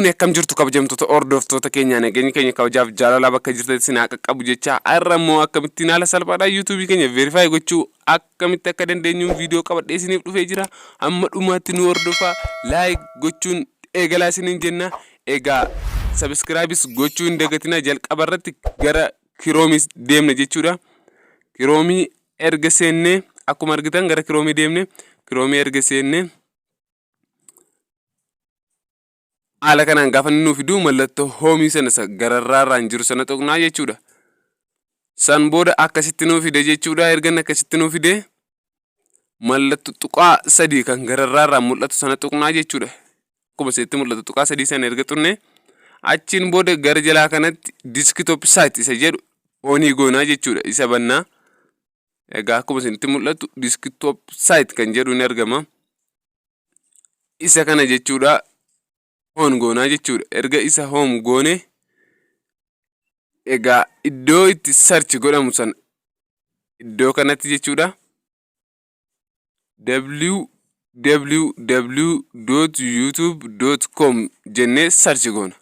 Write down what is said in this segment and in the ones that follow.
fuune akkam jirtu kabajamtoota hordoftoota keenya? Nageenyi keenya kabajaaf jaalalaa bakka jirtanitti isin haa qaqqabu jecha, har'a immoo akkamittiin haala salphaadhaan YouTube keenya verify gochuu akkamitti akka dandeenyuun viidiyoo qabadhee isiniif dhufee jira. Hamma dhumaatti nu hordofaa, like gochuun eegalaa isiniin jenna. Egaa subscribes gochuu hin dagatinaa. Jalqaba irratti gara Chrome deemna jechuudha. Chrome erga seennee, akkuma argitan gara Chrome deemne. Chrome erga seennee, haala kanaan gaafa inni nuu fidu mallattoo home sana isa gararraarraan jiru sana tuqnaa jechuudha. San booda akkasitti nuu fide jechuudha. Erga inni akkasitti nuu fide, mallattoo tuqaa sadii kan gararraarraan mul'atu sana tuqnaa jechuudha. Akkuma isinitti mul'atu tuqaa sadii sana erga tuqne, achiin booda gara jalaa kanatti desktop site isa jedhu on goonaa jechuudha. Isa bannaa. Egaa akkuma isinitti mul'atu desktop site kan jedhu ni argama. Isa kana jechuudha on goonaa jechuudha. Erga isa on goone, egaa iddoo itti search godhamu sana iddoo kanatti jechuudha, www.youtube.com jennee search goona.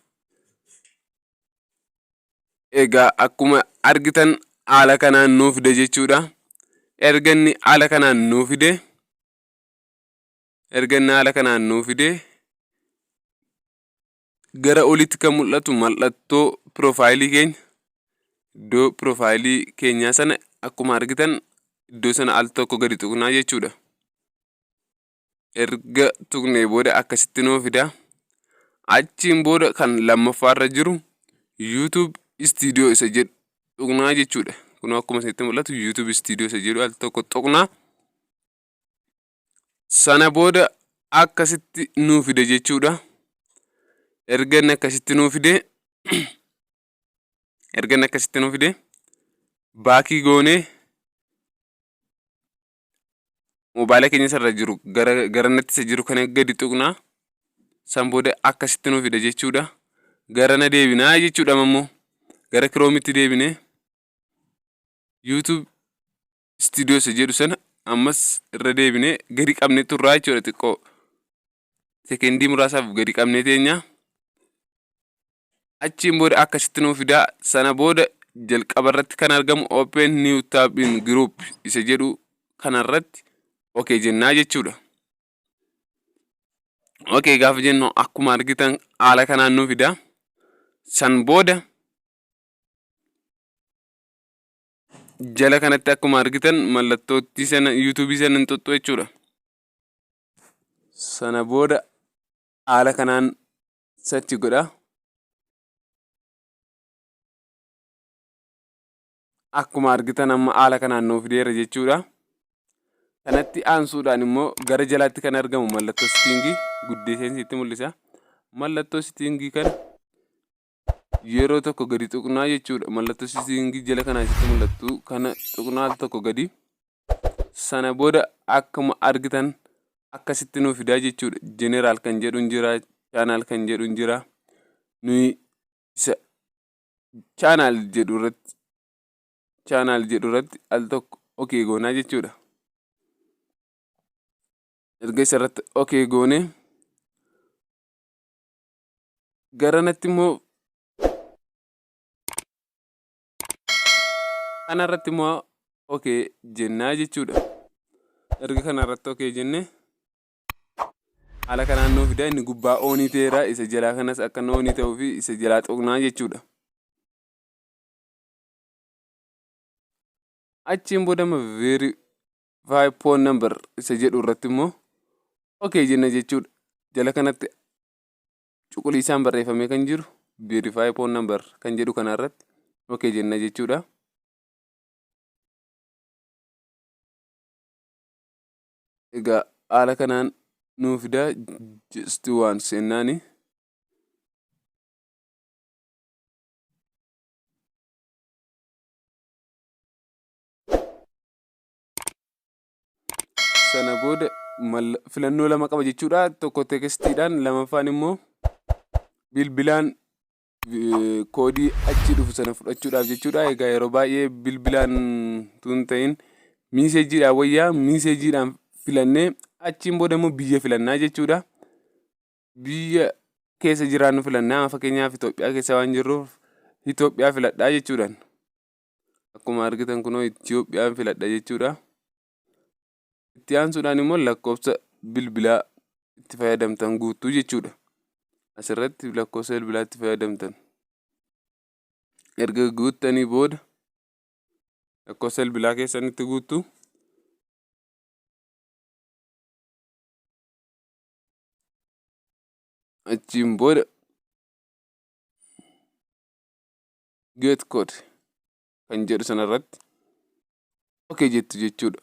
Egaa akkuma argitan haala kanaan nuu fide jechuudha. Erga inni haala kanaan nuu fide, erga inni haala kanaan nuu fide, gara olitti kan mul'atu mallattoo profile keenya, iddoo profile keenyaa sana akkuma argitan iddoo sana al tokko gadi tuqnaa jechuudha. Erga tuqnee booda akkasitti nuu fida. Achiin booda kan lammaffaarra jiru YouTube Studio isa jedhu tuqnaa jechuudha. Kun akkuma isinitti mul'atu YouTube Studio isa jedhu al tokko tuqnaa. Sana booda akkasitti nuu fide jechuudha. Erga inni akkasitti nuu fide, erga inni akkasitti nuu fide, back goonee moobaayila keenya isarra jiru gara garanatti isa jiru kana gadi tuqnaa. San booda akkasitti nuu fida jechuudha. Garana deebinaa jechuudha. Ammoo gara Chromeitti deebinee YouTube Studio isa jedhu sana ammas irra deebinee gadi qabnee turraa jechuudha. Xiqqoo sekendii muraasaaf gadi qabnee teenya. Achiin booda akkasitti nuu fidaa. Sana booda jalqaba irratti kan argamu open new tab in group isa jedhu kanarratti okay jennaa jechuudha. Okay gaafa jennu, akkuma argitan haala kanaan nuu fidaa. San booda jala kanatti akkuma argitan mallattootti sana YouTube sana hin xuxxu jechuudha. Sana booda haala kanaan search godha. Akkuma argitan amma haala kanaan nuuf fideera jechuudha. Kanatti aansuudhaan immoo gara jalaatti kan argamu mallattoo setting guddiseen sitti mul'isa. Mallattoo setting kana yeroo tokko gadi tuqnaa jechuudha. Mallattoo setting jala kanaa sitti mul'attu kana tuqnaa al tokko gadi. Sana booda akkuma argitan akkasitti nuuf fidaa jechuudha. General kan jedhu hin jira, channel kan jedhu hin jira. Nuyi isa channel jedhu irratti, channel jedhu irratti al tokko okay goonaa jechuudha. Erga isa irratti okay goone, garanatti immoo kana irratti immoo okay jennaa jechuudha. Erga kana irratti okay jenne, haala kanaan nuuf fida. Inni gubbaa on ta'eera, isa jalaa kanas akka inni on ta'uu fi isa jalaa tuqnaa jechuudha. Achiin booda verify phone number isa jedhu irratti immoo okay jenna jechuudha. Jala kanatti cuquliisaan barreeffamee kan jiru verify phone number kan jedhu kana irratti okay jenna jechuudha. Egaa haala kanaan nuu fidaa, just once jennaani. Sana booda filannoo lama qaba jechuudha. Tokko textiidhaan, lamaffaan immoo bilbilaan koodii achi dhufu sana fudhachuudhaaf jechuudha. Egaa yeroo baay'ee bilbilaan tun ta'in messageiidhaan wayyaa. Messageiidhaan filannee, achiin booda immoo biyya filannaa jechuudha. Biyya keessa jiraannu filannaa. Fakkeenyaaf, Itoophiyaa keessa waan jirruuf Itoophiyaa filadhaa jechuudhaan. Akkuma argitan kunoo Itoophiyaan filadha jechuudha. Itti aansuudhaan immoo lakkoofsa bilbilaa itti fayyadamtan guuttuu jechuudha. Asirratti lakkoofsa bilbilaa itti fayyadamtan. Erga guuttanii booda lakkoofsa bilbilaa keessan itti guuttu. Achiin booda "get code" kan jedhu sanarratti okay jettu jechuudha.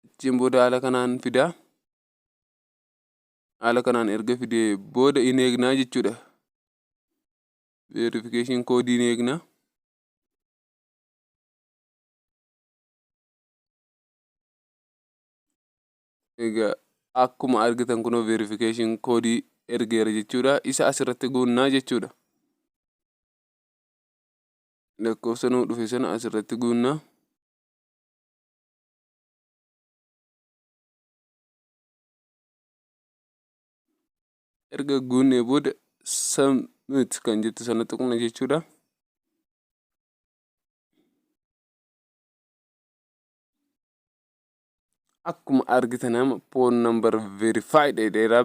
Achiin booda haala kanaan fidaa. Haala kanaan erga fidee booda in eegnaa jechuudha. Verification code in eegnaa. Egaa akkuma argitan kunoo verification code ergeera jechuudha. Isa asirratti guunnaa jechuudha. Lakkoofsa nuu dhufe sana asirratti guunnaa. Erga guunnee booda "submit" kan jettu sana tuqna jechuudha. Akkuma argitan amma "phone number verified" jedheera,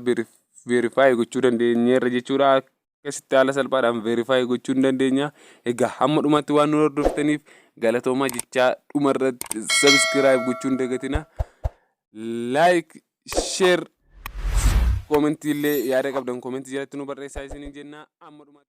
verify gochuu dandeenyeerra jechuudha. Akkasitti haala salphaadhaan verify gochuu ni dandeenya. Egaa hamma dhumaatti waan nu hordoftaniif galatoomaa jechaa, dhumarratti subscribe gochuu hin dagatina. Like, share, comment illee yaada qabdan comment jalatti nu barreessaa isiniin jenna. Amma dhumaatti.